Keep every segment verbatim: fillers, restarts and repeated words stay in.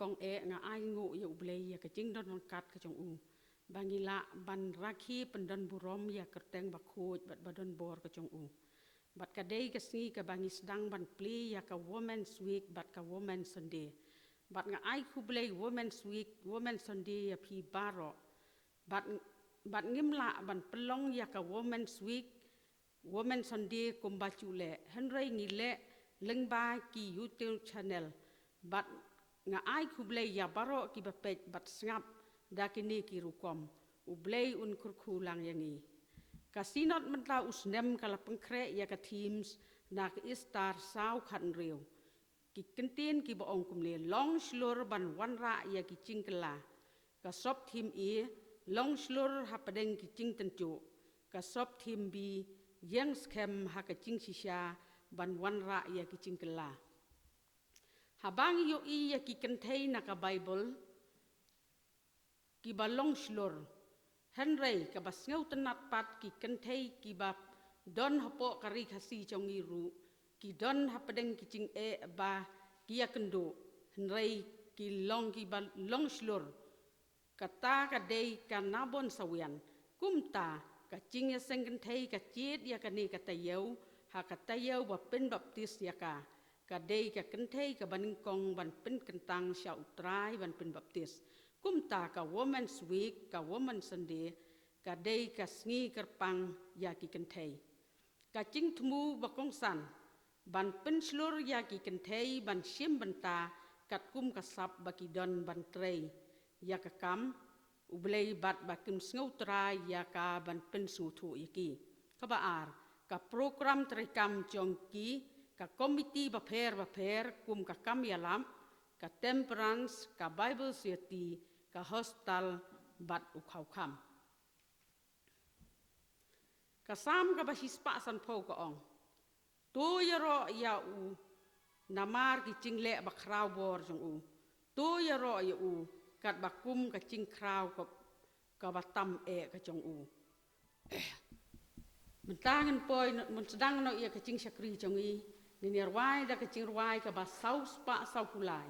Ong eh nga ai nguh ïa U Blei ïa ka jingdon ryngkat ka jong u, ba ngi lah ban rakhe pyndon burom ïa ka kyrteng bakhuid bad badonbor ka jong u. Bad ka dei ka sngi kaba ngi sdang ban plie ïa ka Women's Week bad ka Women's Sunday. Bad nga ai khublei Women's Week, Women's Sunday ïa phi baroh. Bad, bad ngim lah ban pynlong ïa ka Women's Week, Women's Sunday kumba ju leh, hynrei ngi leh lyngba ki YouTube channel. Bad nga ai khublei ïa baroh kiba peit bad sngap da kine ki rukom. U Blei un kyrkhu lang ïa ngi. Ka Synod mynta u snem ka la pynkhreh ïa ka themes na ka Easter saw khathynriew. Ki kyntien kiba ong kumne: Long shlur ban wanrah ïa ki jingkylla. Ka sub theme A: Long shlur hapdeng ki jingtynjuh. Ka sub theme B: Ïeng skhem ha ka jingshisha ban wanrah ïa ki jingkylla. Haba ngi ïohi ïa ki kynthei na ka Baibl kiba long shlur, hynrei kaba sngewtynnat pat, ki kynthei kiba don hapoh ka Ri Khasi jong ngi ruh ki don hapdeng ki jingeh ba ki ïakynduh, hynrei ki long kiba long shlur. Kata ka dei ka Nabon Sawian. Kumta ka jingïaseng kynthei ka jied ïa kane ka taïew ha ka taïew ba pynbaptis ïa ka. Ka dei ka kynthei kaba nyngkong ban pynkyntang sha U Trai ban pynbaptis. Kumta ka Women's Week, ka Women's Sunday, ka dei ka sngi kyrpang ïa ki kynthei. Ka jingthmu ba kongsan ban pynshlur ïa ki kynthei ban shim bynta katkum ka sap ba ki don ban trei ïa ka kam U Blei bad ba kim sngewthuh ïa ka ban pynsngewthuh ïa ki. Kaba ar, ka program treikam jong ki, ka komiti bapher bapher kum ka kam ïalap, ka temperance, ka Bible study, ka hostel bad u khawkham. Ka Salm kaba shispah sanphew ka ong: To ïaroh ïa u namar ki jingleh bakhraw bor jong u. To ïaroh ïa u katba kum ka jingkhraw ka, kaba tam eh ka jong u. Mynta ngin poi, ngin sdang noh ïa ka jingshakri jong ngi. Ngin ïa rwai da ka jingrwai kaba saw spah saw phew lai.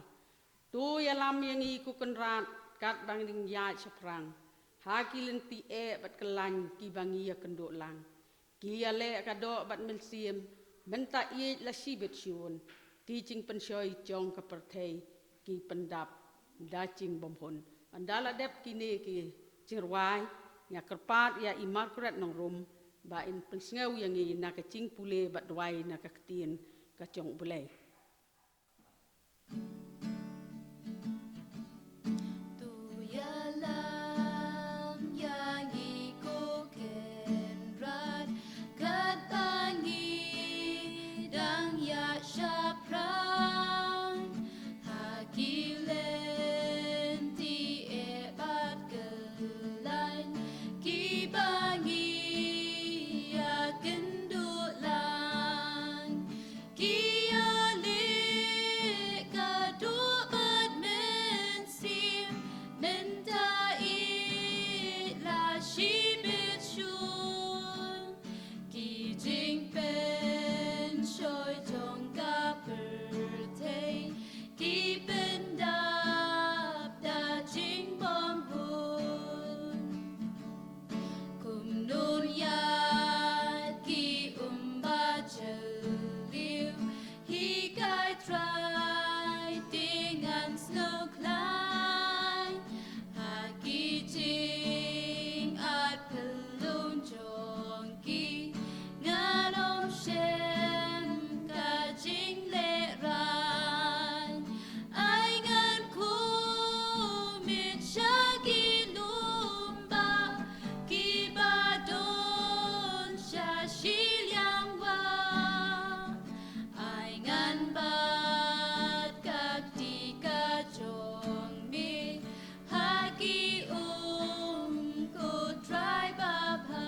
To ïalam ïa ngi ko Kynrad katba ngi ïaid shaphrang ha ki lynti eh bad kyllain kiba ngi ïakynduh lang. Ki ïaleh ka doh bad mynsiem, mynta ïeit la shibit shun. Ki jingpynshoi jong ka pyrthei ki pyndap da jingbymhun. Ynda la dep kine ki jingrwai, nga kyrpad ïa i Margaret Nongrum ba in pynsngew ïa ngi na ka jingpule bad duwai na ka ktien ka jong U Blei. To ïalam ïa ngi ko Kynrad katba ngi dang ïaid shaphrang ha ki lynti eh bad kyllain kiba ngi ïakynduh lang. Ki ïaleh ka doh bad mynsiem, mynta ïeit la shibit shun. Ki jingpynshoi jong ka pyrthei ki pyndap da jingbymhun. Kumno ïa ki umba jylliew, hikai Trai te ngan sngewkhlaiñ. Ha ki jingatphyllung jong ki ngan ym shem ka jinglehraiñ. Ai ngan khmih sha ki lum bah kiba don sha shiliang wah. Ai ngan bat ka kti ka jong me ha ki um ko Trai babha.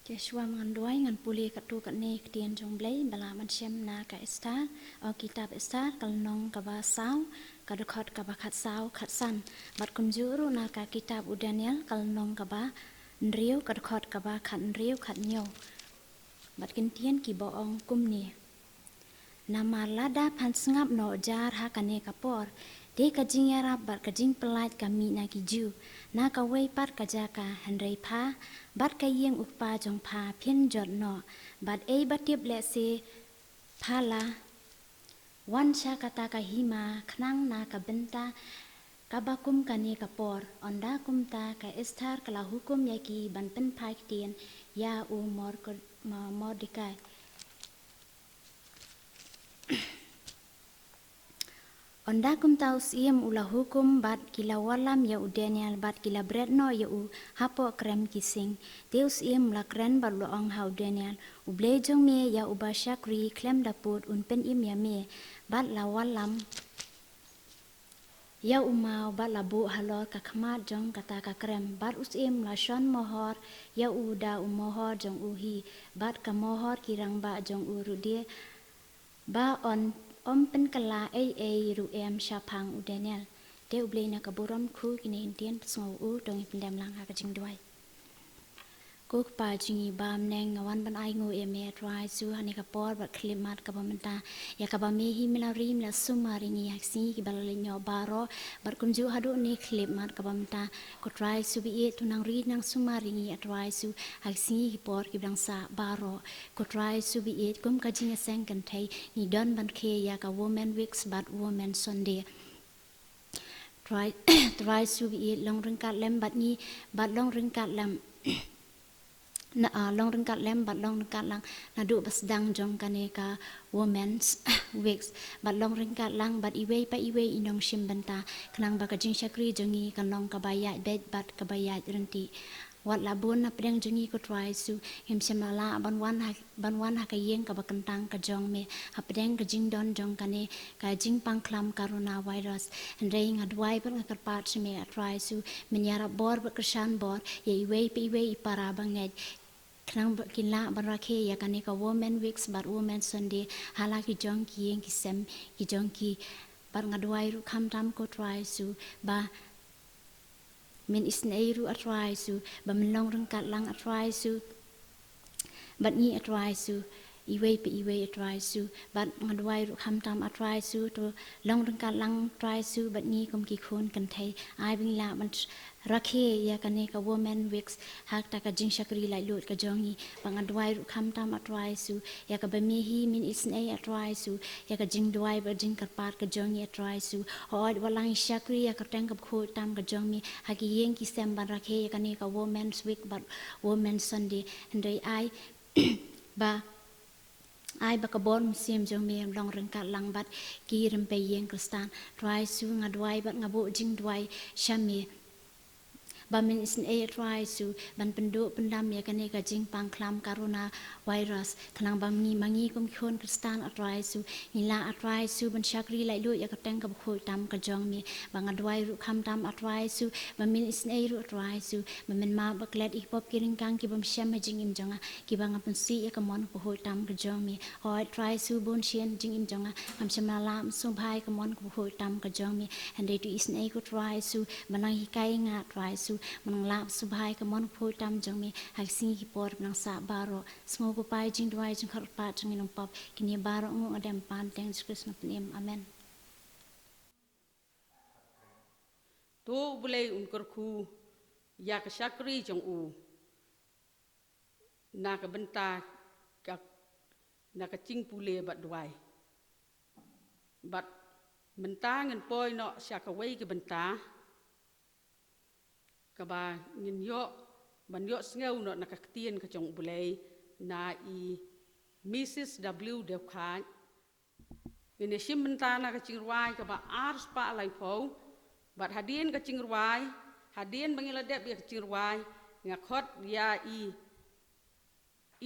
Te shuwa ngan duwai, ngan pule katto katne ktien jong U Blei ba la mynshem na ka Esther, u kitab Esther ka lynnong kaba saw, ka dkhot kaba khatsaw khatsan. Bad kumjuh ruh na ka kitab u Daniel ka lynnong kaba hynriew, ka dkhot kaba khathynriew khathynñiew. Bad ki ktien kiba ong kumne. Namar lada phan sngap noh jar ha kane ka por, te ka jingïarap bad ka jingpyllait ka mih na ki Jiw, na kawei pat ka jaka, hynrei pha bad ka ïing u kpa jong pha phin jot noh. Bad ei ba tip lehse pha la wan sha kata ka hima khnang na ka bynta kaba kum kane ka por. Ynda kumta ka Esther ka la hukum ïa ki ban pynphai ktien ïa u Mor-, Ma-, Mordekai. Ynda kumta u syiem u la hukum bad ki la wallam ïa u Daniel bad ki la bret noh ïa u hapoh krem ki sing. Te u syiem u la kren bad u la ong ha u Daniel, U Blei jong me ïa uba shakri khlem da pud un pynim ïa me. Bad la wallam ïa u maw bad la buh halor ka khmat jong kata ka krem. Bad u syiem u la shon mohor ïa u da u mohor jong u hi, bad ka mohor ki rangbah jong u ruh de, ba yn ym pynkylla ei ei ruh em shaphang u Daniel. Te U Blei na ka burom khuid kine ki ktien, pynsngew u, to ngin pyndem lang ha ka jingduwai. Ko Kpa jong ngi ba ha bneng, nga wan ban ai nguh ïa me A Trai Jisu ha kane ka por bad khyllipmat kaba mynta, ïa kaba me hi me la ri me la sumar ïa ngi ha ki sngi kiba la leit noh baroh, bad kumjuh haduh kane khyllipmat kaba mynta. Ko Trai Jisu ba ïeit, to nang ri nang sumar ïa ngi A Trai Jisu ha ki sngi ki por kiba dang sah baroh. Ko Trai Jisu ba ïeit, kum ka jingïaseng kynthei ngi don ban khie ïa ka Women Weeks bad Women Sunday. Trai, Trai Jisu ba ïeit, long ryngkat lem bad ngi bad long ryngkat lem. Na, ah, long ryngkat lem bad long ryngkat lang naduh ba sdang jong kane ka Women's Weeks, bad long ryngkat lang bad iwei pa iwei i nongshim bynta, khnang ba ka jingshakri jong ngi kan long kaba ïaid beit bad kaba ïaid ryntih. Wat la bun na pdeng jong ngi Ko Trai Jisu, ngim shym la lah ban wan ha, ban wan ha ka ïing kaba kyntang ka jong me ha pdeng ka jingdon jong kane ka jingpang khlam coronavirus. Hynrei nga duwai bad nga kyrpad sha me A Trai Jisu, men ïarap bor bad kyrshan bor ïa iwei pa iwei i para bangeit, khnang ba kin lah ban rakhe ïa kane ka Women Weeks bad Women Sunday ha la ki jong ki ïing ki sem ki jong ki. Bad nga duwai ruh khamtam Ko Trai Jisu ba men isynei ruh A Trai Jisu, ba men long ryngkat lang A Trai Jisu bad ngi A Trai Jisu, iwei pa iwei A Trai Jisu. Bad nga duwai ruh khamtam A Trai Jisu, to long ryngkat lang Trai Jisu bad ngi kum ki khun kynthei. Ai ba ngin lah ban rakhe ïa kane ka Women Weeks ha kata ka jingshakri laitluid ka jong ngi. Bad nga duwai ruh khamtam A Trai Jisu, ïa kaba me hi men isynei A Trai Jisu, ïa ka jingduwai bad jingkyrpad ka jong ngi A Trai Jisu. Hooid wat la ngi shakri ïa ka kyrteng kaba khuid tam ka jong me ha ki ïing ki sem ban rakhe ïa kane ka Women's Week bad Women's Sunday, hynrei ai ba, ai ba ka bor mynsiem jong me long ryngkat lang bad ki rympei ïing Khristan. Trai Jisu nga duwai bad nga buh jingduwai sha me ba men isynei A Trai Jisu ban pynduh pyndam ïa kane ka jingpang khlam coronavirus, khnang ba ngi ma ngi kum ki khun Khristan A Trai Jisu, ngin lah A Trai Jisu ban shakri laitluid ïa ka kyrteng kaba khuid tam ka jong me. Bad nga duwai ruh khamtam A Trai Jisu, ba men isynei ruh A Trai Jisu, ba men map bad klet ïa ki pop ki ryngkang ki bym shem ha jingim jong nga, kiba nga pynsih ïa ka mon kaba khuid tam ka jong me. Hooid Trai Jisu, bun sien ha jingim jong nga ngam shym la lah ban sngewbha ïa ka mon kaba khuid tam ka jong me. Hynrei to isynei Ko Trai Jisu, ba nang hikai ïa nga Trai Jisu, ba nang lah ban sngewbha ïa ka mon kaba khuid tam jong me ha ki sngi ki por ba nang sah baroh. Sngew Ko Pa ïa jingduwai jingkyrpad jong ngi nongpop. Kine baroh nguh nga dem ha ka kyrteng Jisu Khrist nongpynim. Amen. To U Blei un kyrkhu ïa ka shakri jong u na ka bynta ka, na ka jingpule bad duwai. Bad mynta ngin poi noh sha kawei ka bynta kaba ngin ïoh, ban ïohsngew noh na ka ktien ka jong U Blei na i Missus W Dewkhaid. Ngin ïa shim bynta na ka jingrwai kaba arspah laiphew. Bad hadien ka jingrwai, hadien ba ngi la dep ïa ka jingrwai, nga khot ïa i,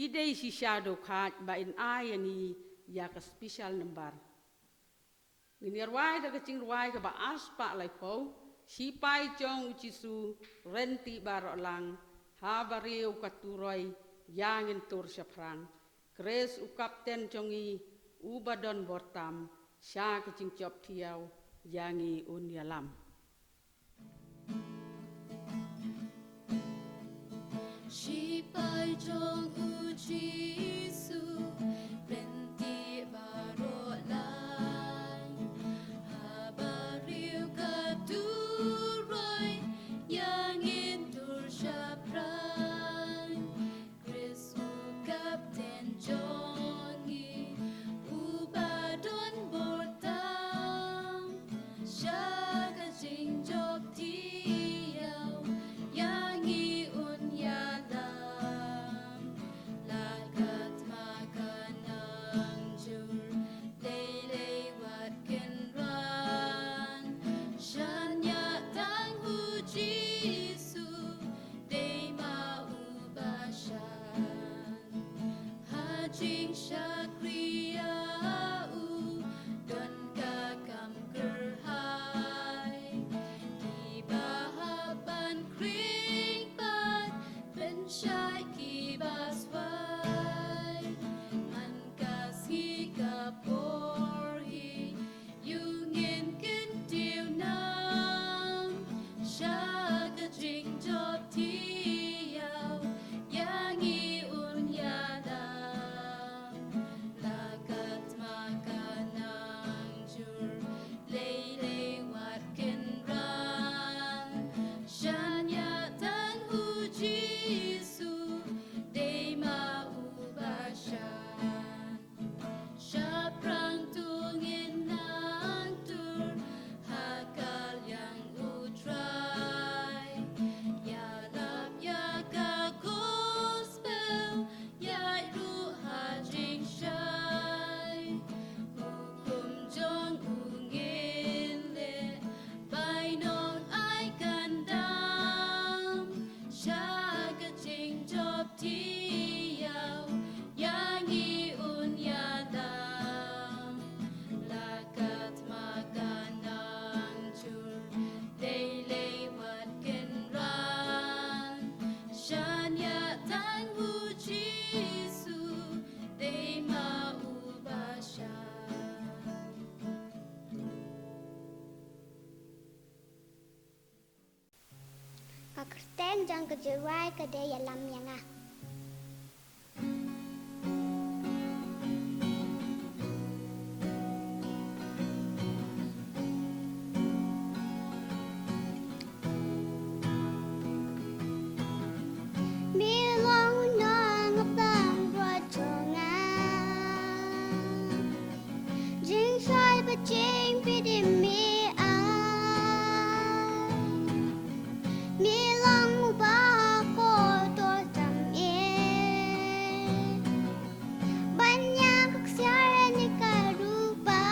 i dei shisha Dewkhaid ba in ai ïa ngi ïa ka special number. Ngin ïa rwai da ka jingrwai kaba arspah laiphew. Shipai jong U Jisu, rynti baroh lang, ha ba riew ka turoi ïa ngin tur shaphrang. Khrist u kapten jong ngi, uba don bor tam, sha ka jingjop thiaw ïa ngi un ïalam. Shipai jong U Jisu. Ten jong ka jingrwai ka dei Ïalam ïa nga. Mi long u nongbam bad jong nga. Jingshai bad jingpynim mi ai. Mi long uba kordor tam eh. Ban ïa ka ksiar ne ka rupa.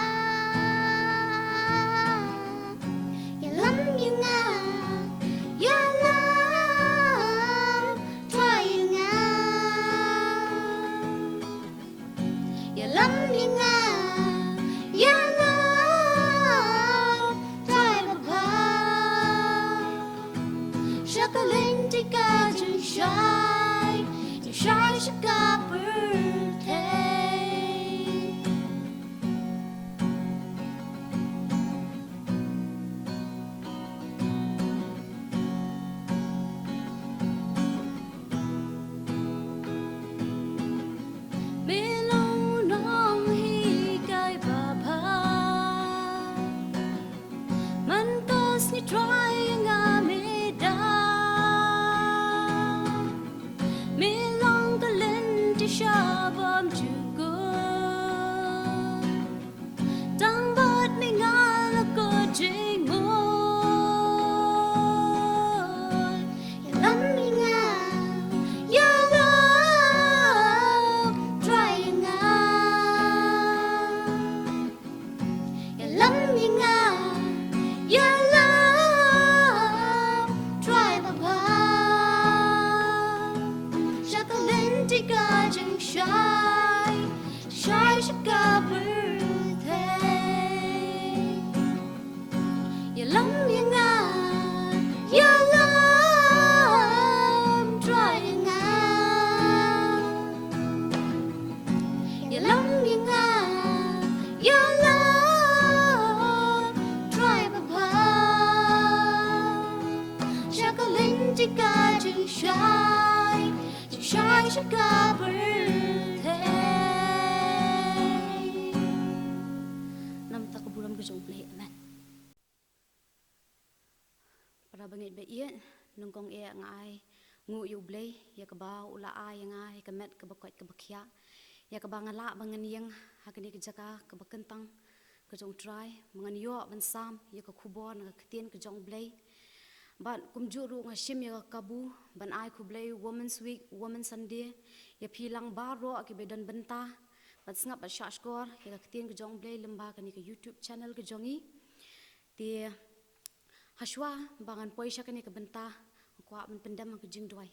Ïalam ïa nga, ïalam Trai ïa nga. Ïalam ïa nga, ïalam Trai babha. Sha ka lynti ka jingshai, jingshai sha ka pyrthei. Me long u nonghikai babha. Man ka sngi Trai ïa nga me da. Me long ka lynti sha bymjukut. Tang bad me nga la kut jingmut. Ïalam ïa nga, ïalam Trai ïa nga. Ïalam ïa nga, ïalam Trai babha. Sha ka lynti ka jingshai, shai sha ka pyrthei. Ïalam ïa nga, ïalam Trai ïa nga. Ïalam ïa nga, ïalam Trai babha. Sha ka lynti ka jingshai, jingshai sha ka pyrthei. Namar ka burom ka jong U Blei. Amen. Para bangeit ba ïeit, nyngkong eh nga ai nguh ïa U Blei ïa kaba u la ai ïa nga ïa ka met kaba koit kaba khiah, ïa kaba nga lah ba ngan ïeng ha kane ka jaka kaba kyntang ka jong U Trai, ba ngan ïoh ban sam ïa ka khubor na ka ktien ka jong U Blei. Bad kumjuh ruh nga shim ïa ka kabu ban ai khublei Women's Week, Women's Sunday ïa phi lang baroh kiba don bynta bad sngap bad shahshkor ïa ka ktien ka jong U Blei lyngba kane ka YouTube channel ka jong ngi. Te hashwa ba ngan poi sha kane ka bynta, nga kwah ban pyndem ha ka jingduwai.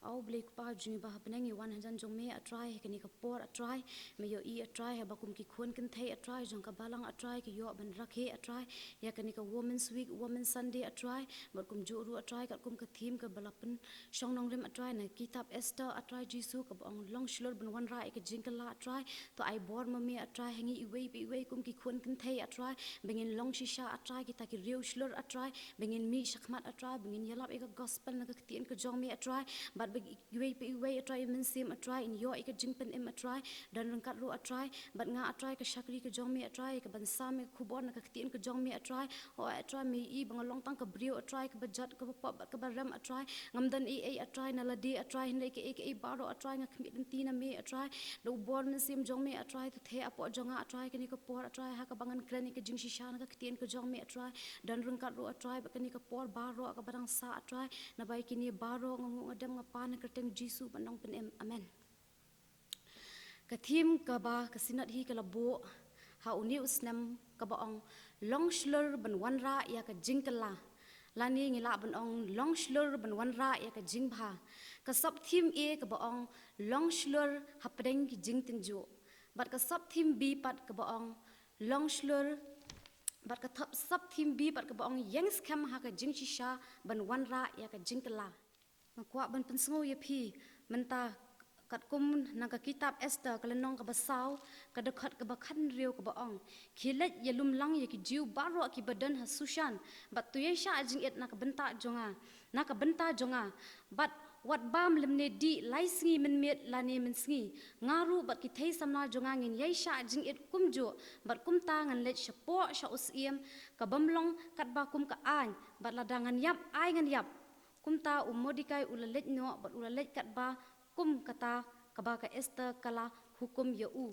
A U Blei Kpa jong ngi ba ha bneng, ngi wan hajan jong me, A Trai, ha kane ka por, A Trai, me ïohi, A Trai, haba kum ki khun kynthei, A Trai, jong ka balang, A Trai, ki ïoh ban rakhe, A Trai, ïa kane ka Women's Week, Women's Sunday, A Trai, bad kumjuh ruh, A Trai, katkum ka theme kaba la pynshong nongrim, A Trai, na kitab Esther, A Trai Jisu, kaba ong long shlur ban wanrah ïa ka jingkylla, A Trai, to ai bor ma me, A Trai, ha ngi iwei pa iwei kum ki khun kynthei, A Trai, ba ngin long shisha, A Trai, kita ki riew shlur, A Trai, ba ngin mih shakhmat, A Trai, ba ngin ïalap ïa ka gospel na ka ktien ka jong me, A Trai, bad ba iwei pa iwei, A Trai, i mynsiem, A Trai, in ïoh ïa ka jingpynim, A Trai, don ryngkat ruh, A Trai, bad nga, A Trai, ka shakri ka jong me, A Trai, kaban sam ïa ka khubor na ka ktien ka jong me, A Trai, oh, A Trai, me i ba nga long tang ka briew, A Trai, kaba jot, kaba pop, bad kaba rem, A Trai, ngam don ei ei, A Trai, na lade, A Trai, hynrei kaei kaei baroh, A Trai, nga khmih lynti na me, A Trai, da u bor mynsiem jong me, A Trai, to theh hapoh jong nga, A Trai, kane ka por, A Trai, ha kaba ngan kren ïa ka jingshisha na ka ktien ka jong me, A Trai, don ryngkat ruh, A Trai, bad kane ka por baroh kaba dang sah, A Trai, naba ïa kine baroh nga nguh nga dem nga pan ha ka kyrteng Jisu ba nongpynim. Amen. Ka theme kaba ka Synod hi ka la buh ha une u snem kaba ong long shlur ban wanrah ïa ka jingkylla. Lane ngi lah ban ong long shlur ban wanrah ïa ka jingbha. Ka sub theme A kaba ong long shlur hapdeng ki jingtynjuh. Bad ka sub theme B pat kaba ong long shlur, bad ka thap-, sub theme B pat kaba ong ïeng skhem ha ka jingshisha ban wanrah ïa ka jingkylla. Nga kwah ban pynsngew ïa phi mynta Katkum na ka kitab Esther ka lynnong kaba saw, ka dkhot kaba khathynriew kaba ong: Khie leit ïalumlang ïa ki Jiw baroh kiba don ha Sushan, bad to ïai shah jingit na ka bynta jong nga, na ka bynta jong nga, bad wat bam lymne dih lai sngi mynmiet lane mynsngi. Nga ruh bad ki thei samla jong nga ngin ïai shah jingit kumjuh, bad kumta ngan leit shapoh sha u syiem, ka bym long katba kum ka aiñ, bad lada ngan ïap ai ngan ïap. Kumta u Mordekai u la leit noh bad u la leit katba kum kata kaba ka Esther ka la hukum ïa u.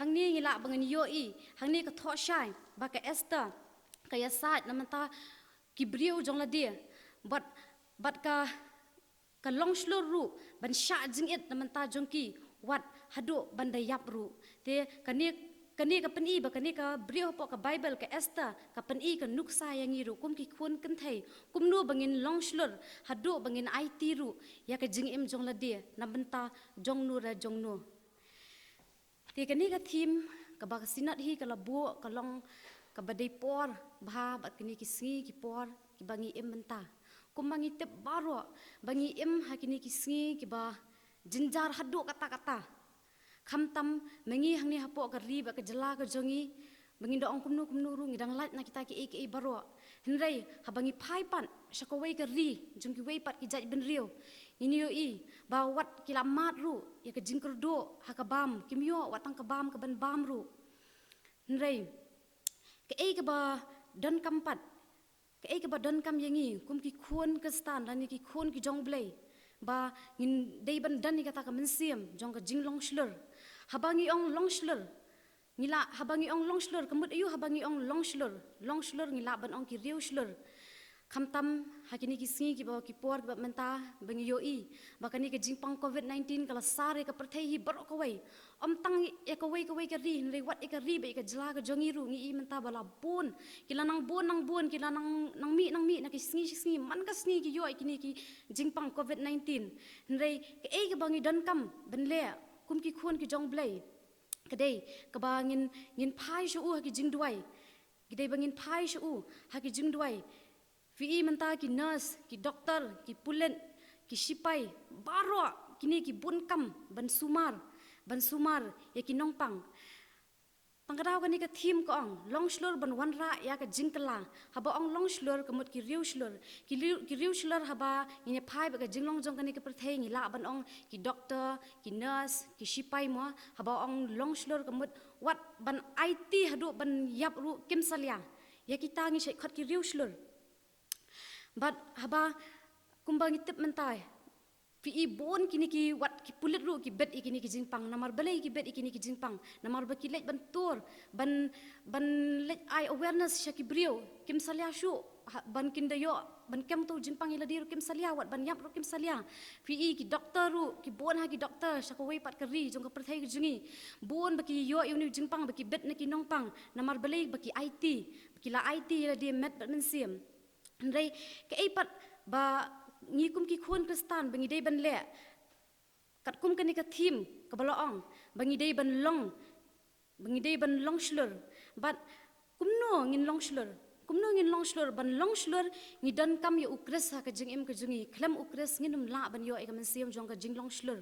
Hangne ngi lah ban ïohi, hangne ka thoh shai ba ka Esther ka ïasaid na bynta ki briew jong lade, bad, bad ka, ka long shlur ruh ban shah jingit na bynta jong ki, wat haduh ban da ïap ruh. Te kane, kane ka pyni ba kane ka briew hapoh ka Baibl ka Esther ka pyni ka nuksa ïa ngi ruh kum ki khun kynthei, kumno ba ngin long shlur haduh ba ngin aiti ruh ïa ka jingim jong lade na bynta jongno re jongno. Te kane ka theme kaba ka Synod hi ka la buh ka long kaba dei por bha bad kine ki sngi ki por kiba ngi im mynta. Kumba ngi tip baroh ba ngi im ha kine ki sngi kiba jynjar haduh katta katta. Khamtam ma ngi hangne hapoh ka ri bad ka jylla ka jong ngi, ba ngin da ong kumno kumno ruh ngi dang lait na kita kiei kiei baroh. Hynrei haba ngi phai pat sha kawei ka ri jong kiwei pat ki jaitbynriew, ngin ïohi ba wat ki la mad ruh ïa ka jingkyrduh ha ka bam, kim ïoh wat tang ka bam ka ban bam ruh. Hynrei kaei kaba donkam pat, kaei kaba donkam ïa ngi kum ki khun Khristan lane ki khun ki jong U Blei, ba ngin dei ban don ïa kata ka mynsiem jong ka jinglong shlur. Haba ngi ong long shlur, ngi lah, haba ngi ong long shlur, ka mut aïu haba ngi ong long shlur? Long shlur ngi lah ban ong ki riew shlur. Khamtam ha kine ki sngi kiba, ki por kiba mynta ba ngi ïohi ba kane ka jingpang covid nineteen ka la sar ïa ka pyrthei hi baroh kawei. Ym tang ïa kawei kawei ka ri, hynrei wat ïa ka ri bad ïa ka jylla ka jong ngi ruh ngi i mynta ba la bun, ki la nang bun nang bun, ki la nang, nang mih nang mih na ki sngi shi sngi, man ka sngi ki ïoh ïa kine ki jingpang covid nineteen. Hynrei kaei kaba ngi donkam ban leh kum ki khun ki jong U Blei, ka dei kaba ngin, ngin phai sha u ha ki jingduwai. Ka dei ba ngin phai sha u ha ki jingduwai. Phi i mynta ki nurse, ki doktor, ki pulit, ki sipai, baroh kine ki bun kam ban sumar, ban sumar ïa ki nongpang. Tang ka daw kane ka theme ka ong long shlur ban wanrah ïa ka jingkylla. Haba ong long shlur ka mut ki riew shlur. Ki riew, ki riew shlur haba ngin ïa phai bad ka jinglong jong kane ka pyrthei ngi lah ban ong ki doktor, ki nurse, ki sipai mo. Haba ong long shlur ka mut wat ban aiti haduh ban ïap ruh kim salia. Ïa kita ngi shait khot ki riew shlur. Bad haba kumba ngi tip mynta, phi i bun kine ki, wat ki pulit ruh ki bet ïa kine ki jingpang. Namar balei ki bet ïa kine ki jingpang? Namar ba ki leit ban tur, ban, ban leit ai awareness sha ki briew, kim salia shuh ha, ban kin da ïoh ban kem uto u jingpang ïa lade ruh kim salia, wat ban ïap ruh kim salia. Phi i ki doktor ruh, ki bun ha ki doktor sha kawei pat ka ri jong ka pyrthei ka jong ngi, bun ba ki ïoh ïa une u jingpang ba ki bet na ki nongpang. Namar balei? Ba ki aiti, ba ki la aiti ïa lade met bad mynsiem. Hynrei kaei pat ba ngi kum ki khun Khristan ba ngi dei ban leh? Katkum kane ka theme kaba la ong ba ngi dei ban long, ba ngi dei ban long shlur. Bad kumno ngin long shlur? Kumno ngin long shlur? Ban long shlur ngi donkam ïa U Khrist ha ka jingim ka jong ngi. Khlem U Khrist ngin ym lah ban ïoh ïa ka mynsiem jong ka jinglong shlur.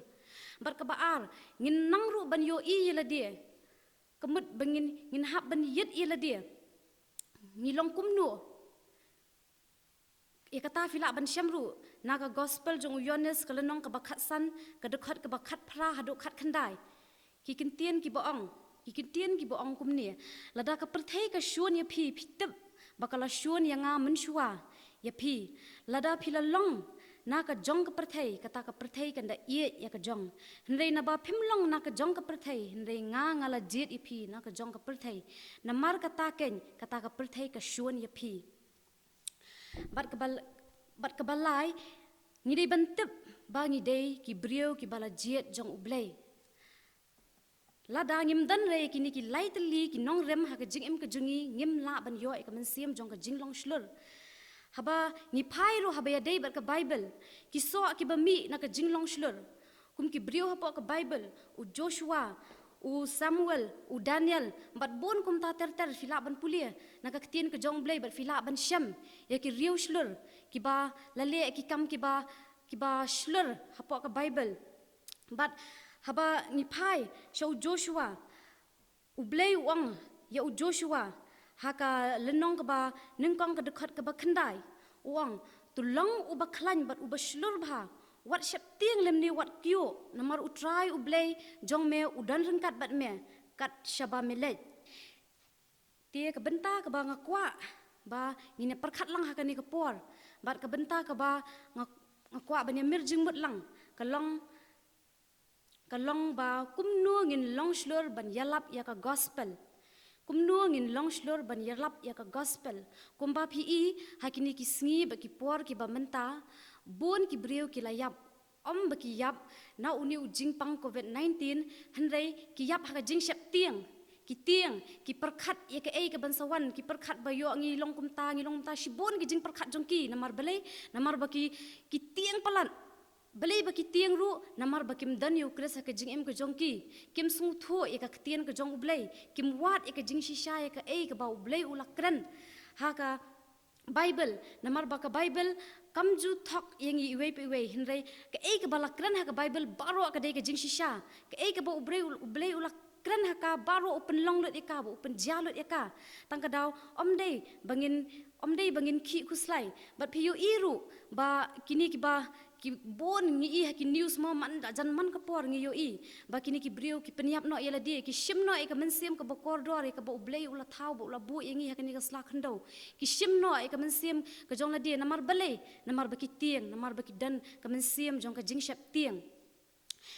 Bad kaba ar, ngin nang ruh ban ïohi ïa lade. Ka mut ba ngin, ngin hap ban ïit ïa lade. Ngi long kumno? Ïa kata phi lah ban shem ruh na ka gospel jong u Ïoannis ka lynnong kaba khatsan, ka dkhot kaba khatphra haduh khatkhyndai. Ki kyntien kiba ong, ki kyntien kiba ong kumne: Lada ka pyrthei ka shun ïa phi, phi tip ba ka la shun ïa nga mynshuwa ïa phi. Lada phi la long na ka jong ka pyrthei, kata ka pyrthei kan da ïeit ïa ka jong. Hynrei naba phim long na ka jong ka pyrthei, hynrei nga, nga la jied ïa phi na ka jong ka pyrthei. Namar kata keiñ kata ka pyrthei ka shun ïa phi. Bad kaba, bad kaba lai, ngi dei ban tip ba ngi dei ki briew kiba la jied jong U Blei. Lada ngim don re ïa kine ki lai tylli ki nongrim ha ka jingim ka jong ngi, ngim lah ban ïoh ïa ka mynsiem jong ka jinglong shlur. Haba ngi phai ruh haba ïadei bad ka Baibl, ki soh kiba mih na ka jinglong shlur, kum ki briew hapoh ka Baibl, u Joshua, u Samuel, u Daniel, bad bun kumta ter ter, phi lah ban pule na ka ktien ka jong U Blei bad phi lah ban shem ïa ki riew shlur kiba la leh ki kam kiba, kiba shlur hapoh ka Baibl. Bad Haba ngi phai sha u Joshua, u Blei u ong ïa u Joshua ha ka lynnong kaba nyngkong ka dkhot kaba khyndai, u ong, "To long uba khlaiñ bad uba shlur bha, wat sheptieng lymne wat kyiuh, namar U Trai U Blei jong me u don ryngkat bad me kat shaba me leit." Te ka bynta kaba nga kwah ba ngin ïa pyrkhat lang ha kane ka por, bad ka bynta kaba nga, nga kwah ban ïa mir jingmut lang, ka long, ka long ba kumno ngin long shlur ban ïalap ïa ka gospel. Kumno ngin long shlur ban ïalap ïa ka gospel. Kumba phi i ha kine ki sngi bad ki por kiba mynta, bun ki briew ki la ïap. Ym ba ki ïap na une u jingpang covid nineteen, hynrei ki ïap ha ka jingsheptieng. Ki tieng, ki pyrkhat ïa kaei kaban sa wan, ki pyrkhat ba ïoh ngi long kumta, ngi long kumta, shibun ki jingpyrkhat jong ki, namar balei, namar ba ki, ki tieng palat. Balei ba ki tieng ruh, namar ba kim don ïa u Khrist ha ka jingim ka jong ki. Kim sngewthuh ïa ka ktien ka jong U Blei, kim wad ïa ka jingshisha ïa kaei kaba U Blei u la kren ha ka Baibl, namar ba ka Baibl kam ju thok ïa ngi iwei pa iwei, hynrei kaei kaba la kren ha ka Baibl baroh ka dei ka jingshisha. Kaei kaba U Blei, U Blei u la kren ha ka baroh u pynlong lut ïa ka, ba u pynjia lut ïa ka. Tang ka daw, ym dei ba ngin, ym dei ba ngin khih khuslai. Bad phi ïohi ruh ba kine kiba, ki bun ngi i ha ki news mo, man da jan man ka por ngi ïohi ba kine ki briew ki pynïap noh ïa lade, ki shim noh ïa ka mynsiem kaba kordor, ïa kaba U Blei u la thaw, ba u la buh ïa ngi ha kane ka sla khyndew. Ki shim noh ïa ka mynsiem ka jong lade, namar balei, namar ba ki tieng, namar ba ki don ka mynsiem jong ka jingsheptieng.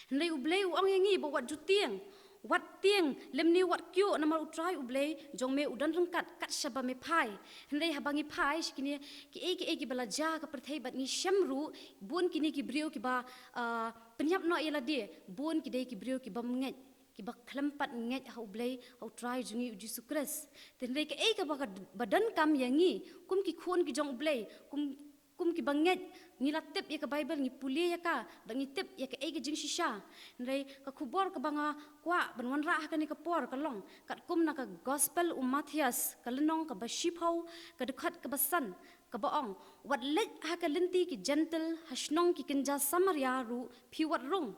Hynrei U Blei u ong ïa ngi ba wat ju tieng, wat tieng lymne wat kyiuh, namar U Trai U Blei jong me u don ryngkat kat shaba me phai. Hynrei haba ngi phai sha kine kiei kiei kiba la jia ha ka pyrthei bad ngi shem ruh, bun kine ki briew kiba, ah, pynïap noh ïa lade, bun ki dei ki briew kibym ngeit, kiba khlem pat ngeit ha U Blei, ha U Trai jong ngi U Jisu Khrist. Te hynrei kaei kaba ka, ba donkam ïa ngi kum ki khun ki jong U Blei, kum, kum kiba ngeit, ngi la tip ïa ka Baibl, ngi pule ïa ka, bad ngi tip ïa kaei ka jingshisha. Hynrei ka khubor kaba nga kwah ban wanrah ha kane ka por ka long katkum na ka Gospel u Mathaios, ka lynnong kaba shiphew, ka dkhot kaba san, kaba ong, "Wat leit ha ka lynti ki Jentil, ha shnong ki kynja Samaria ruh phi wat rung.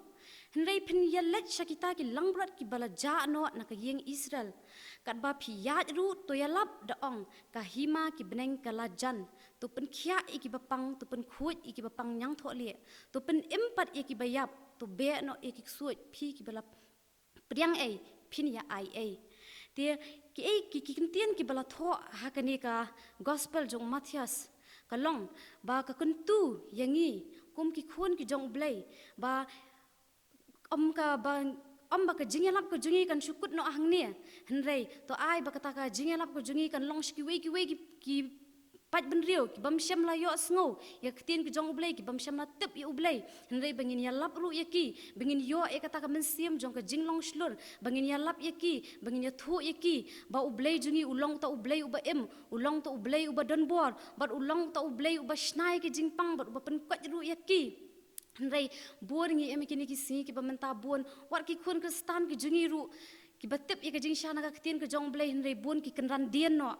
Hynrei phin ïaleit sha kita ki langbrot kiba la jah noh na ka ïing Israel. Katba phi ïaid ruh, to ïalap da ong, 'Ka hima ki bneng ka la jan.' To pynkhiah ïa kiba pang, to pynkhuid ïa kiba pang ñiangthohlieh, to pynim pat ïa kiba ïap, to beh noh ïa ki ksuid, phi kiba la pdiang ei, phin ïa ai ei." Te kiei ki, ki kyntien kiba la thoh ha kane ka Gospel jong u Mathaios ka long ba ka kyntu ïa ngi kum ki khun ki jong U Blei, ba ym ka ba, ym ba ka jingïalap ka jong ngi kan shu kut noh hangne, hynrei to ai ba kata ka jingïalap ka jong ngi kan long sha kiwei kiwei ki, ki paidbynriew kibym shym la ïohsngew ïa ka ktien ka jong U Blei, kibym shym la tip ïa U Blei, hynrei ba ngin ïalap ruh ïa ki, ba ngin ïoh ïa kata ka mynsiem jong ka jinglong shlur, ba ngin ïalap ïa ki, ba ngin ïathuh ïa ki ba U Blei jong ngi u long uta U Blei uba im, u long uta U Blei uba donbor, bad u long uta U Blei uba shna ïa ki jingpang, bad uba pynkoit ruh ïa ki. Hynrei bun ngi im ha kine ki sngi kiba mynta, bun wat ki khun Khristan ki jong ngi ruh kiba tip ïa ka jingshisha na ka ktien ka jong U Blei, hynrei bun ki kynran dien noh.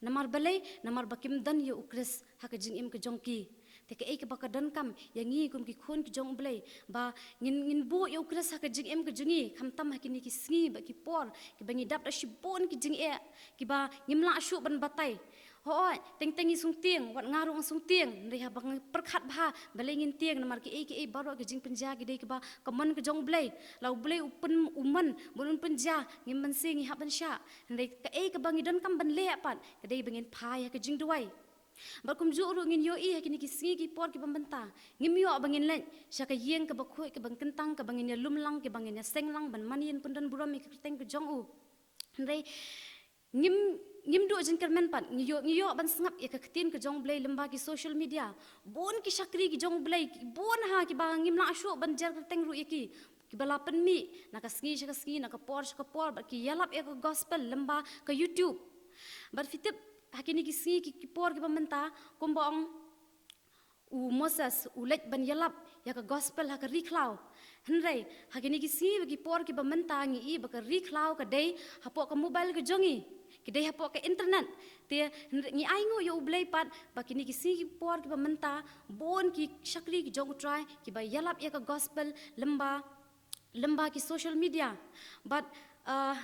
Namar balei? Namar ba kim don ïa U Khrist ha ka jingim ka jong ki. Te kaei kaba ka donkam ïa ngi kum ki khun ki jong U Blei, ba ngin, ngin buh ïa U Khrist ha ka jingim ka jong ngi, khamtam ha kine ki sngi bad ki por kiba ngi dap da shibun ki jingeh, kiba ngim lah shuh ban batai. Hooid, teng teng ngi sngewtieng, wat nga ruh nga sngewtieng, hynrei haba ngi pyrkhat bha balei ngin tieng, namar kiei kiei baroh ki jingpynjia ki dei kiba ka mon ka jong U Blei. La U Blei u pyn, u mon ban un pynjia, ngim banse ngi hap ban shah. Hynrei kaei kaba ngi donkam ban leh pat ka dei ba ngin phai ha ka jingduwai. Bad kumjuh ruh ngin ïohi ha kine ki sngi ki por kiba mynta, ngim ïoh ba ngin leit sha ka ïing kaba khuid, kaba kyntang, kaba ngin ïalum lang, kaba ngin ïaseng lang ban mane ban pyndon burom ïa ka kyrteng ka jong U. Hynrei ngim, ngim duh jingkyrmen pat, ngi ïoh, ngi ïoh ban sngap ïa ka ktien ka jong U Blei lyngba ki social media. Bun ki shakri ki jong U Blei, bun ha kiba ngim lah shuh ban jer kyrteng ruh ïa ki, kiba la pynmih na ka sngi sha ka sngi, na ka por sha ka por, bad ki ïalap ïa ka gospel lyngba ka YouTube. Bad phi tip, ha kine ki sngi ki, ki por kiba mynta, kumba ong u Moses u leit ban ïalap ïa ka gospel ha ka ri khlaw. Hynrei ha kine ki sngi bad ki por kiba mynta ngi i ba ka ri khlaw ka dei hapoh ka mobile ka jong ngi, ka dei hapoh ka internet. Te hynrei ngi ainguh ïa U Blei pat ba kine ki sngi ki por kiba mynta bun ki shakri ki jong U Trai kiba ïalap ïa ka gospel lyngba lymba ki social media. Bad, uh,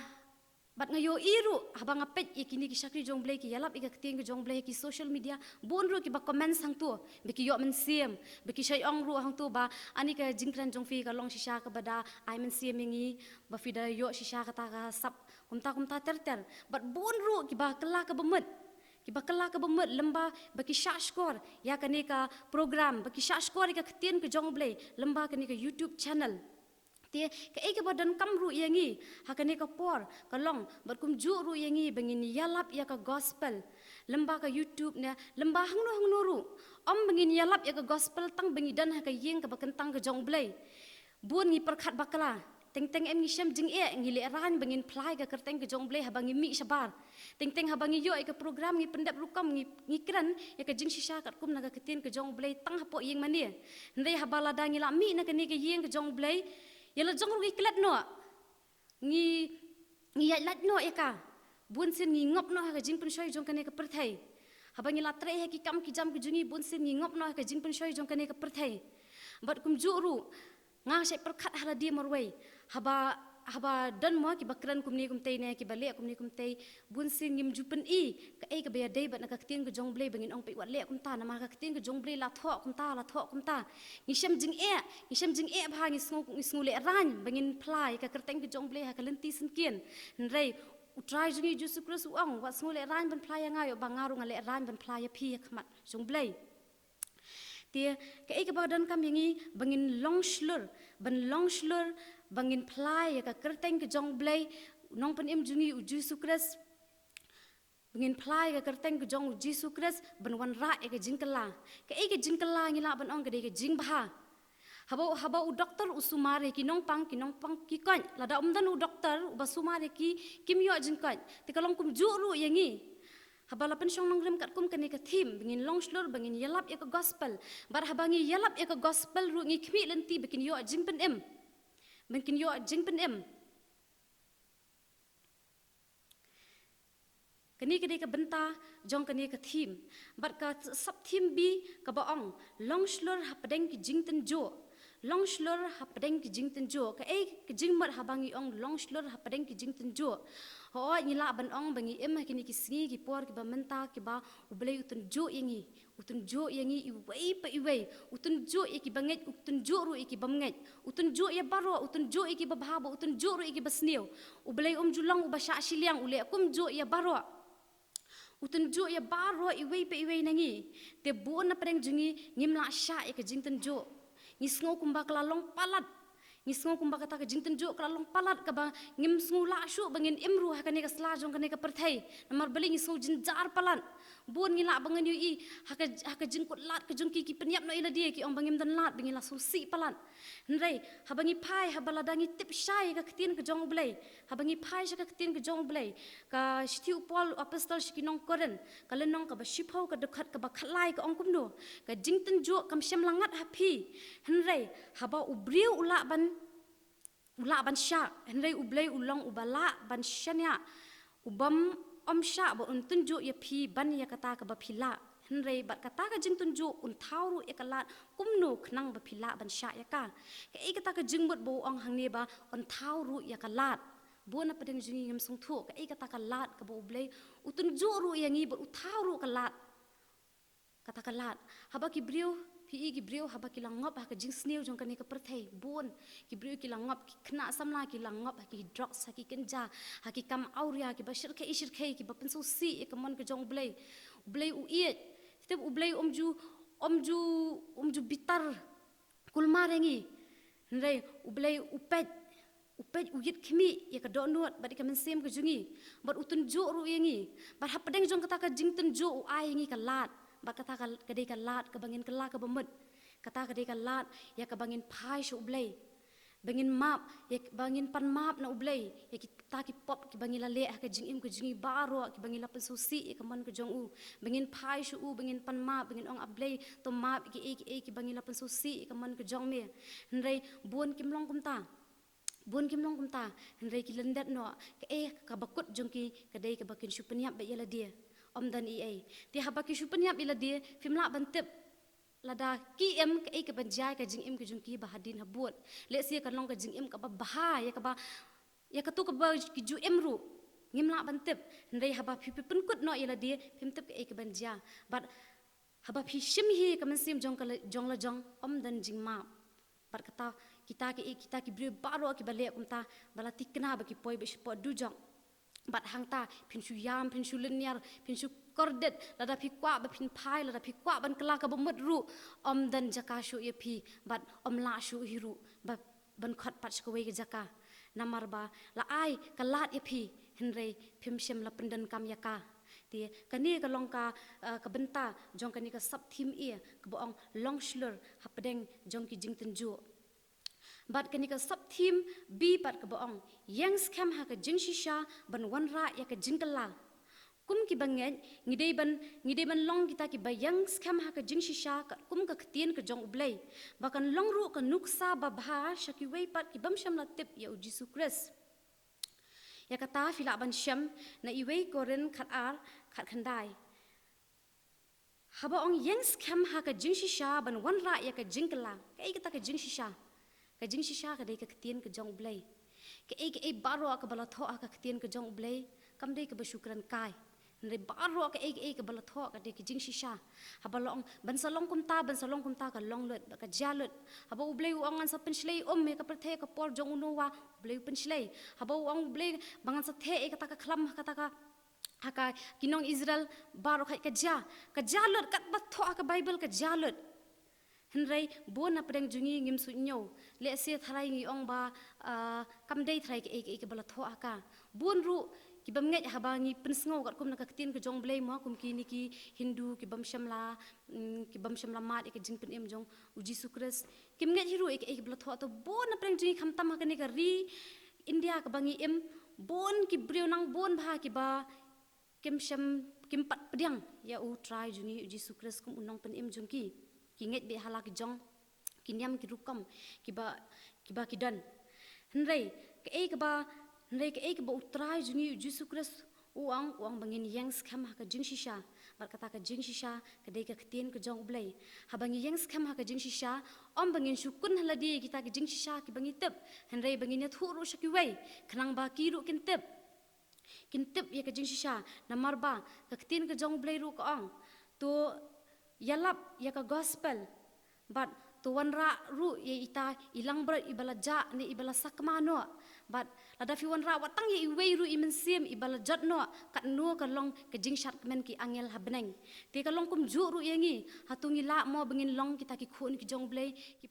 bad nga ïohi ruh, haba nga peit ïa kine ki shakri jong U Blei ki ïalap ïa ka ktien ka jong U Blei ha ki social media, bun ruh kiba comments hangto, ba ki ïoh mynsiem, ba ki shait ong ruh hangto ba, ani ka jingkren jong phi ka long shisha kaba da ai mynsiem ïa ngi, ba phi da ïoh shisha kata ka sap, kumta kumta ter ter. Bad bun ruh kiba kylla kaba mut, kiba kylla kaba mut lymba ba ki shah shkor ïa kane ka program, ba ki shah shkor ïa ka ktien ka jong U Blei lymba kane ka YouTube channel. Te kaei kaba donkam ruh ïa ngi ha kane ka por ka long, bad kumjuh ruh ïa ngi ba ngin ïalap ïa ka gospel lymba ka YouTube ne lymba hangno hangno ruh. Ym ba ngin ïalap ïa ka gospel tang ba ngi don ha ka ïing kaba kyntang ka jong U Blei. Bun ngi pyrkhat bakla. Teng teng em ngi shem jingeh, ngi lehraiñ ba ngin phla ïa ka kyrteng ka jong U Blei haba ngi mih shabar. Teng teng haba ngi ïoh ïa ka program ngi pyndep rukom, ngi, ngi kren ïa ka jingshisha katkum na ka ktien ka jong U Blei tang hapoh ïing mane. Hynrei haba lada ngi la mih na kane ka ïing ka jong U Blei, ïa la jong ruh ngi klet noh. Ngi, ngi ïaid lait noh ïa ka. Bun sien ngi ngop noh ha ka jingpynshoi jong kane ka pyrthei. Haba ngi la trei ha ki kam ki jam ki jong ngi, bun sien ngi ngop noh ha ka jingpynshoi jong kane ka pyrthei. Bad kumjuh ruh, nga shait pyrkhat ha lade marwei. Haba, haba don mo kiba kren kumne kumtei ne kiba leh kumne kumtei, bun sien ngim ju pyni kaei kaba ïadei bad na ka ktien ka jong U Blei ba ngin ong peit wat leh kumta, namar ka ktien ka jong U Blei la thoh kumta, la thoh kumta. Ngi shem jingeh, ngi shem jingeh bha, ngi sngew, ngi sngew lehraiñ ba ngin phla ïa ka kyrteng ka jong U Blei ha ka lynti syngkien. Hynrei U Trai jong ngi Jisu Khrist u ong, wat sngew lehraiñ ban phla ïa nga, ïoh ba nga ruh nga lehraiñ ban phla ïa phi ha khmat jong U Blei. Te kaei kaba donkam ïa ngi ba ngin long shlur, ban long shlur ba ngin phla ïa ka kyrteng ka jong U Blei, u nongpynim jong ngi u Jisu Khrist, ba ngin phla ïa ka kyrteng ka jong u Jisu Khrist ban wanrah ïa ka jingkylla. Kaei ka jingkylla ngi lah ban ong ka dei ka jingbha. Haba, haba u doktor u sumar ïa ki nongpang, ki nongpang ki koit. Lada ym don u doktor uba sumar ïa ki, kim ïoh jingkoit. Te ka long kumjuh ruh ïa ngi. Haba la pynshong nongrim katkum kane ka theme, ba ngin long shlur, ba ngin ïalap ïa ka gospel. Bad haba ngi ïalap ïa ka gospel ruh ngi khmih lynti ba kin ïoh jingpynim. Ba kin ïoh jingpynim. Kane ka dei ka bynta jong kane ka theme. Bad ka sub theme B kaba ong, long shlur hapdeng ki jingtynjuh. Long shlur hapdeng ki jingtynjuh. Kaei ka jingmut haba ngi ong long shlur hapdeng ki jingtynjuh? Hooid, ngi lah ban ong ba ngi im ha kine ki sngi ki por kiba mynta kiba U Blei u tynjuh ïa ngi. U tynjuh ïa ngi iwei pa iwei. U tynjuh ïa kiba ngeit, u tynjuh ruh ïa kiba bym ngeit. U tynjuh ïa baroh, u tynjuh ïa kiba bha, bad u tynjuh ruh ïa kiba sniew. U Blei um ju long uba shah shiliang, u leh kumjuh ïa baroh. U tynjuh ïa baroh iwei pa iwei na ngi. Te bun na pdeng jong ngi ngim lah shah ïa ka jingtynjuh. Ngi sngew kumba ka la long palat. Ngi sngew kumba kata ka jingtynjuh ka la long palat kaba ngim sngew lah shuh ba ngin im ruh ha kane ka sla jong kane ka pyrthei. Namar balei? Ngi sngew jynjar palat. Bun ngi lah ban ïohi ha ka, ha ka jingkut lad ka jong ki, ki pynïap noh ïa lade, ki ong ba ngim don lad, ba ngi la sngewsih palat. Hynrei haba ngi phai, haba lada ngi tip shai ka ktien ka jong U Blei, haba ngi phai sha ka ktien ka jong U Blei, ka shithi u Paul u apostol sha ki nong Korinth, ka lynnong kaba shiphew, ka dkhot kaba khatlai, ka ong kumno? Ka jingtynjuh kam shym la ngat ha phi. Hynrei haba u briew u lah ban, u lah ban shah, hynrei U Blei u long uba lah ban shaniah, u bym ym shah ba un tynjuh ïa phi ban ïa kata kaba phi lah. Hynrei bad kata ka jingtynjuh un thaw ruh ïa ka lad, kumno khnang ba phi lah ban shah ïa ka? Kaei kata ka jingmut ba u ong hangne ba un thaw ruh ïa ka lad? Bun na pdeng jong ngi ngim sngewthuh kaei kata ka lad kaba U Blei u tynjuh ruh ïa ngi bad u thaw ruh ka lad. Kata ka lad. Haba ki briew, phi i ki briew haba ki la ngop ha ka jingsniew jong kane ka pyrthei, bun ki briew ki la ngop, ki khynnah samla ki la ngop ha ki drugs, ha ki kynja, ha ki kam awria, kiba shyrkhei shyrkhei, kiba pynsngewsih ïa ka mon ka jong U Blei. U Blei u ïeit. Te U Blei um ju, um ju, um ju bitar kulmar ïa ngi. Hynrei U Blei u peit, u peit, u ïit khmih ïa ka dohnud bad ïa ka mynsiem ka jong ngi. Bad u tynjuh ruh ïa ngi. Bad hapdeng jong kata ka jingtynjuh u ai ïa ngi ka lad. Bad kata ka, ka dei ka lad kaba ngin kylla kaba mut. Kata ka dei ka lad ïa kaba ngin phai sha U Blei, ba ngin map, ïa, ba ngin pan map na U Blei ïa kita ki pop kiba ngi la leh ha ka jingim ka jong ngi baroh, kiba ngi la pynsngewsih ïa ka mon ka jong u. Ba ngin phai sha u, ba ngin pan map, ba ngin ong, A Blei, to map ïa kiei kiei kiba ngi la pynsngewsih ïa ka mon ka jong me. Hynrei bun kim long kumta. Bun kim long kumta. Hynrei ki lyndet noh. Kaei kaba kut jong ki ka dei kaba kin shu pynïap beit ïa lade. Ym don ei ei. Te haba ki shu pynïap ïa lade, phim lah ban tip Lada ki im, kaei kaban jia ïa ka jingim ka jong ki ba hadien habud? Lehse kan long ka jingim kaba bha, ïa kaba, ïa kato kaba ki ju im ruh ngim lah ban tip. Hynrei haba phi, phi pynkut noh ïa lade, phim tip kaei kaban jia. Bad haba phi shim hi ka mynsiem jong ka la, jong la jong, ym don jingmap. Bad kata, kita ki, kita ki briew baroh kiba leh kumta, ba la thikna ba ki poi beit shapoh dujok. Bad hangta phin shu ïam, phin shu lynñiar, phin shu kordit, lada phi kwah ba phin phai, lada phi kwah ban kylla kaba mut ruh, ym don jaka shuh ïa phi, bad ym lah shuh hi ruh ba ban khot pat sha kawei ka jaka. Namar ba la ai ka lad ïa phi, hynrei phim shym la pyndonkam ïa ka. Te kane ka long ka, eh, ka bynta jong kane ka sub theme A kaba ong long shlur hapdeng jong ki jingtynjuh. Bad kane ka sub theme B pat kaba ong ïeng skhem ha ka jingshisha ban wanrah ïa ka jingkylla. Kum kiba ngeit, ngi dei ban, ngi dei ban long kita kiba ïeng skhem ha ka jingshisha katkum ka ktien ka jong U Blei, ba kan long ruh ka nuksa babha sha kiwei pat ki bym shym la tip ïa U Jisu Khrist. Ïa kata phi lah ban shem na Iwei Korinth khat ar, khat khyndai. Haba ong ïeng skhem ha ka jingshisha ban wanrah ïa ka jingkylla. Kaei kata ka jingshisha? Ka jingshisha ka dei ka ktien ka jong U Blei. Kaei kaei baroh kaba la thoh ha ka ktien ka jong U Blei, kam dei kaba shu kren kai. Hynrei baroh kaei kaei kaba la thoh ka dei ka jingshisha. Haba la ong ban sa long kumta, ban sa long kumta, ka long lut, ka jia lut. Haba U Blei u ong ngan sa pynshlei um ïa ka pyrthei ha ka por jong u Noah, U Blei u pynshlei. Haba u ong U Blei ba ngan sa theh ïa kata ka khlam, kata ka ha ka ki nong Israel baroh, ka jia, ka jia lut, katba thoh ha ka Baibl ka jia lut. Hynrei bun na pdeng jong ngi ngim suidñiew. Lehse tharai ngi ong ba, ah, kam dei tharai kaei kaei kaba la thoh ha ka. Bun ruh ki bym ngeit haba ngi pynsngew katkum na ka ktien ka jong U Blei mo, kum kine ki Hindu ki bym shym la, mm, ki bym shym la mad ïa ka jingpynim jong U Jisu Khrist. Kim ngeit hi ruh ïa kaei kaba la thoh. To bun na pdeng jong ngi khamtam ha kane ka ri India kaba ngi im, bun ki briew nang bun bha kiba kim shym, kim pat pdiang ïa U Trai jong ngi U Jisu Khrist kum U Nongpynim jong ki. Ki ngeit beit ha la ki jong ki niam ki rukom kiba, kiba ki don. Hynrei kaei kaba, hynrei kaei kaba U Trai jong ngi U Jisu Khrist u ong, u ong ba ngin ïeng skhem ha ka jingshisha. Bad kata ka jingshisha ka dei ka ktien ka jong U Blei. Haba ngi ïeng skhem ha ka jingshisha, ym ba ngin shu kun ha lade kita ki jingshisha kiba ngi tip, hynrei ba ngin ïathuh ruh sha kiwei, khnang ba ki ruh kin tip. Kin tip ïa ka jingshisha, namar ba ka ktien ka jong U Blei ruh ka ong, to ïalap ïa ka gospel, bad to wanrah ruh ïa ita i langbrot iba la jah ne iba la sakma noh. Bad lada phi wanrah wat tang ïa iwei ruh i mynsiem iba la jot noh, katno ka long ka jingshad kmen ki angel ha bneng. Te ka long kumjuh ruh ïa ngi, hato ngi lah mo ba ngin long kita ki khun ki jong U Blei, ki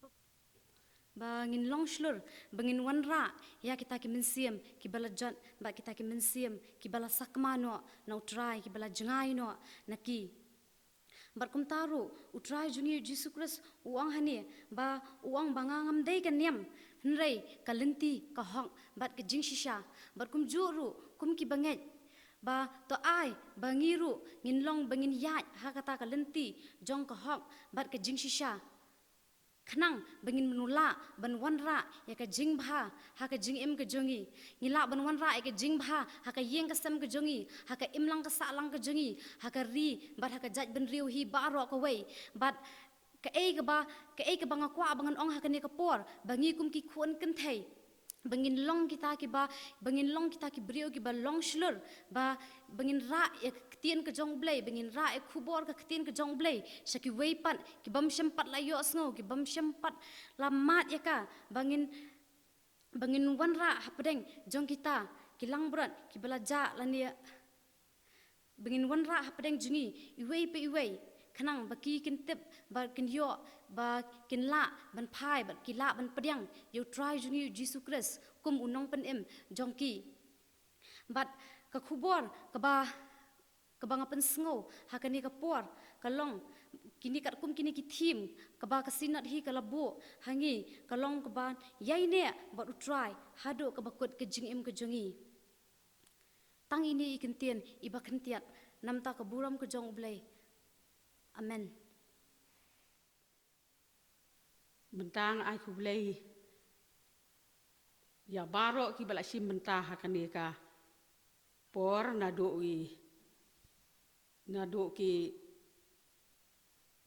ba ngin long shlur, ba ngin wanrah ïa kita ki mynsiem kiba la jot, bad kita ki mynsiem kiba la sakma noh na U Trai, kiba la jngai noh na ki. Bad kumta ruh U Trai jong ngi U Jisu Khrist u ong hangne ba, u ong ba nga ngam dei ka niam, hynrei ka lynti, ka hok bad ka jingshisha. Bad kumjuh ruh kum kiba ngeit, ba to ai ba ngi ruh ngin long, ba ngin ïaid ha kata ka lynti jong ka hok bad ka jingshisha. Khnang ba ngin mano lah ban wanrah ïa ka jingbha ha ka jingim ka jong ngi. Ngi lah ban wanrah ïa ka jingbha ha ka ïing ka sem ka jong ngi, ha ka imlang ka sahlang ka jong ngi, ha ka ri bad ha ka jaitbynriew hi baroh kawei. Bad kaei kaba, kaei kaba nga kwah ba ngan ong ha kane ka por, ba ngi kum ki khun kynthei, ba ngin long kita kiba, ba ngin long kita ki briew kiba long shlur, ba, ba ngin rah ïa ka ktien ka jong U Blei, ba ngin rah ïa ka khubor ka ktien ka jong U Blei sha kiwei pat ki bym shym pat la ïohsngew, ki bym shym pat la mad ïa ka, ba ngin, ba ngin wanrah hapdeng jong kita ki langbrot kiba la jah lane ba ngin wanrah hapdeng jong ngi iwei pa iwei, khnang ba ki kin tip, ba kin ïoh, ba kin lah ban phai, ba ki lah ban pdiang ïa U Trai jong ngi U Jisu Khrist kum U Nongpynim jong ki. Bad ka khubor kaba, kaba nga pynsngew ha kane ka por ka long, kine katkum kine ki theme kaba ka Synod hi ka la buh ha ngi, ka long kaba ïaineh bad U Trai haduh kaba kut ka jingim ka jong ngi. Tang ine i kyntien iba khyndiat, na bynta ka burom ka jong U Blei. Amen. Bynta nga ai khublei ïa baroh kiba la shim bynta ha kane ka por, naduh i, naduh ki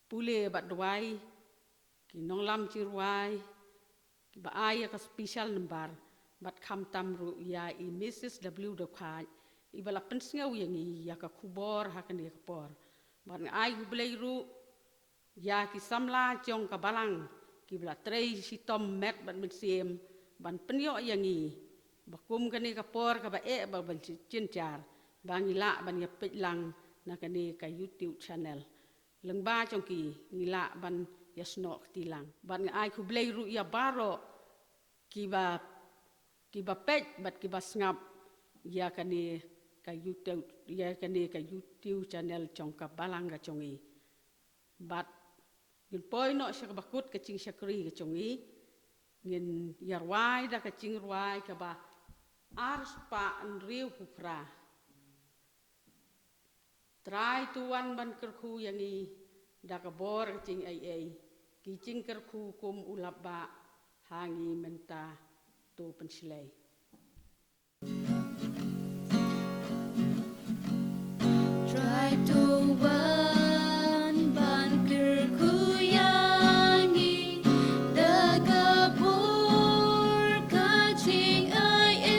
pule bad duwai ki nonglam jingrwai kiba ai ïa ka special number, bad khamtam ruh ïa i Mrs W Dewkhait iba la pynsngew ïa ngi ïa ka khubor ha kane ka por. Bad nga ai khublei ruh ïa ki samla jong ka balang kiba la trei shitom met bad mynsiem ban pynïoh ïa ngi ba kum kane ka por kaba eh bad ban jynjar ba ngi lah ban ïa peit lang na kane ka YouTube channel. Lyngba jong ki ngi lah ban ïa snoh kti lang. Bad nga ai khublei ruh ïa baroh kiba, kiba peit bad kiba sngap ïa kane ka YouTube, ïa kane ka YouTube channel jong ka balang ka jong ngi. Bad ngin poi noh sha kaba kut ka jingshakri ka jong ngi. Ngin ïa rwai da ka jingrwai kaba ar spah hynriew phew phra. Trai to wan ban kyrkhu ïa ngi da ka bor ka jingaiei, ki jingkyrkhu kum u lapbah ha ngi mynta, to pynshlei. Trai to wan ban kyrkhu ïa ngi da ka bor ka jingaiei,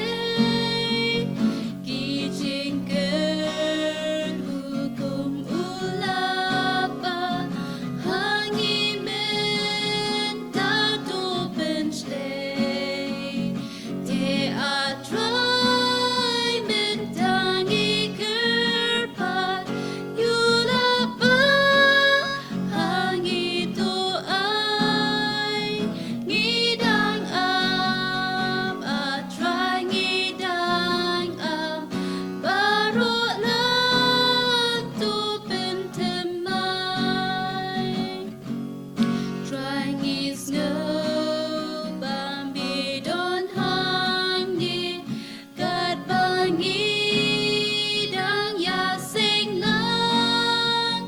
ki jingkyrkhu kum u lapbah ha ngi mynta, to pynshlei. Te A Trai mynta ngi kyrpad, ïa u lapbah ha ngi to ai. Ngi dang ap, A Trai ngi dang ap, baroh lang to pynthymmai. Trai ngi sngew ba me don hangne, katba ngi dang ïaseng lang.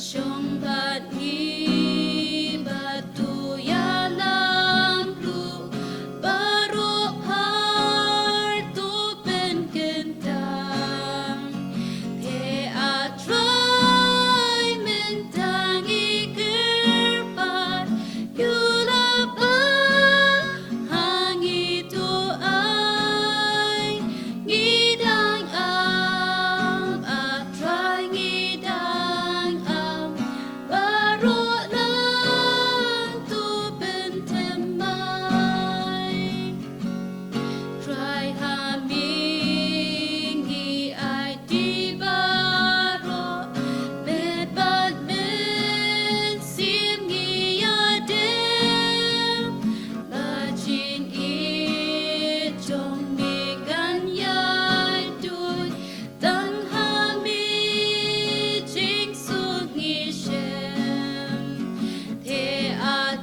Shong bad ngi bad to ïalam ruh, baroh phar to pynkyntang. Te A Trai mynta ngi kyrpad, ïa u lapbah ha ngi to ai. Ngi dang ap, A Trai ngi dang ap, baroh lang to pynthymmai. Trai ha me ngi aiti baroh, met bad mynsiem ngi ïadem. Ba jingïeit jong me kan ïai tuid, tang ha me jingsuk ngi shem. Te A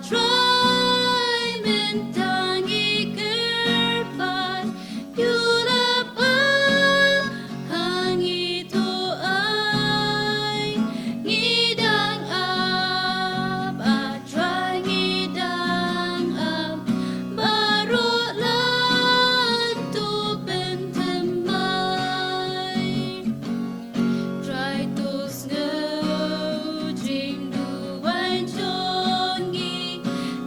Trai mynta ngi kyrpad, ïa u lapbah ha ngi to ai. Ngi dang ap, A Trai ngi dang ap, baroh lang to pynthymmai. Trai to sngew jingduwai jong ngi,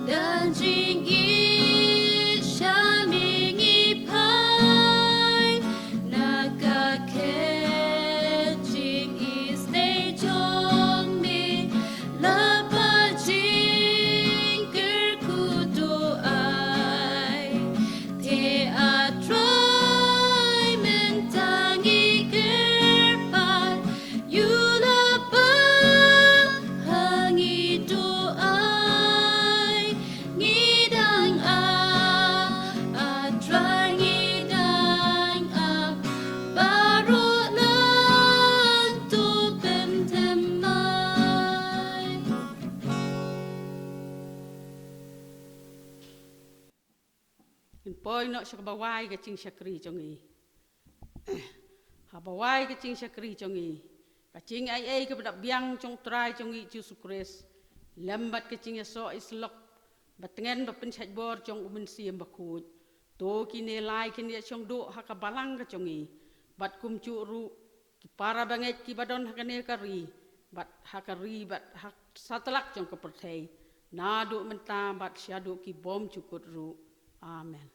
da jingïeit sha me ngi phai. Na ka khet jingisynei jong me, lapbah jingkyrkhu to ai. Te A Trai mynta ngi kyrpad, ïa u lapbah ha ngi to ai. Ngi dang ap, A Trai ngi dang ap, baroh lang to pynthymmai. Ngin poi noh sha kaba wai ka jingshakri jong ngi. Haba wai ka jingshakri jong ngi, ka jingaiei kaba dap biang jong U Trai jong ngi Jisu Khrist, lem bad ka jingïasoh ïasyllok ba tngen ba pynshait bor jong U Mynsiem Bakhuid, to kine lai kin ïashong duh ha ka balang ka jong ngi, bad kumjuh ruh ki para bangeit kiba don ha kane ka ri, bad ha ka ri bad ha satlak jong ka pyrthei, naduh mynta bad shaduh ki bymjukut ruh. Amen.